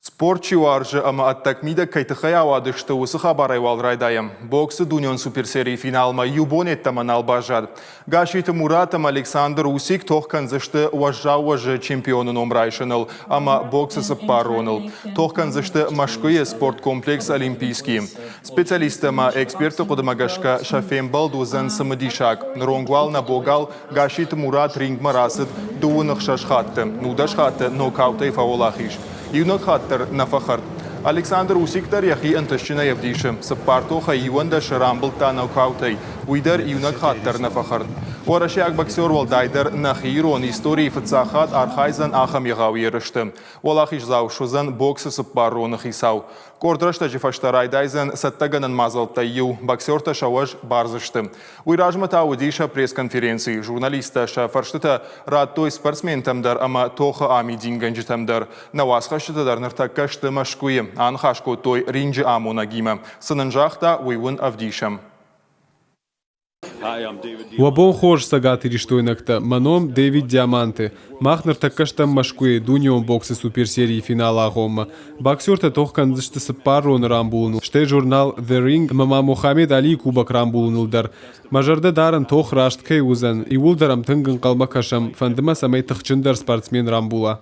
Спорт чи уарзы ӕмӕ ӕддӕг-мидӕг кӕй тыххӕй ауадысты, уыцы хабарӕй уал райдайӕм. Боксы дунеон суперсерийы финалмӕ иу бон йеддӕмӕ нал баззад. Гасситы Мурат ӕмӕ Александр Усик тох кӕндзысты уӕззау уӕзы чемпионы ном райсыныл ӕмӕ боксы цыппарроныл. Тох кӕндзысты Мӕскуыйы спорткомплекс Олимпийский. Специалисттӕ ӕмӕ экспертты хъуыдымӕ гӕсгӕ сӕ фембӕлд уыдзӕн цымыдисаг. Ныронг уал нӕ богал Гасситы Мурат рингмӕ рацыд 16 хатты, 19 хатты нокаутӕй фӕуӕлахиз. Иунӕг хатт дӕр нӕ фӕхӕрд. Александр Усик дӕр йӕхи ӕнтыстджынӕй ӕвдисы. Цыппар тохӕй 11-ы рамбылдта нокаутӕй, уый дӕр иунӕг хатт дӕр нӕ фӕхӕрд. Уӕрӕсейаг боксер уӕлдайдӕр нӕхи ирон историйы фыццаг хатт архайдзӕн ахӕм егъау ерысты. Уӕлахиздзау суыдзӕн боксы цыппар роны хицау. Къорд рӕстӕджы фӕстӕ райдайдзӕн цӕттӕгӕнӕн мадзӕлттӕй иу, боксертӕ сӕ уӕз бардзысты. Уый размӕ та уыди сӕ пресс-конференци. Журналисттӕ сӕ фӕрстытӕ радтой спортсментӕм дӕр ӕмӕ тохы амидингӕнджытӕм дӕр. Нӕ уацхӕсджытӕ дӕр ныртӕккӕ сты Мӕскуыйы. Аныхас кодтой ринджы амонӕгимӕ. Цы нын загъта, уый уын ӕвдисӕм. Уӕ бон хорз, цӕгатирыстойнӕгтӕ! Мӕ ном Дэвид Диаманте. Мах ныртӕккӕ стӕм Мӕскуыйы дунеон боксы суперсерийы финалы агъоммӕ. Боксертӕ тох кӕндзысты цыппар роны рамбулыныл, стӕй журнал The Ring ӕмӕ ма Мохаммед Алийы кубок рамбулыныл дӕр. Мӕ зӕрдӕ дарын, тох раст кӕй уыдзӕн, иууылдӕр ӕм тынг ӕнхъӕлмӕ кӕсӕм, фӕнды мӕ, цӕмӕй тыхджындӕр спортсмен рамбула.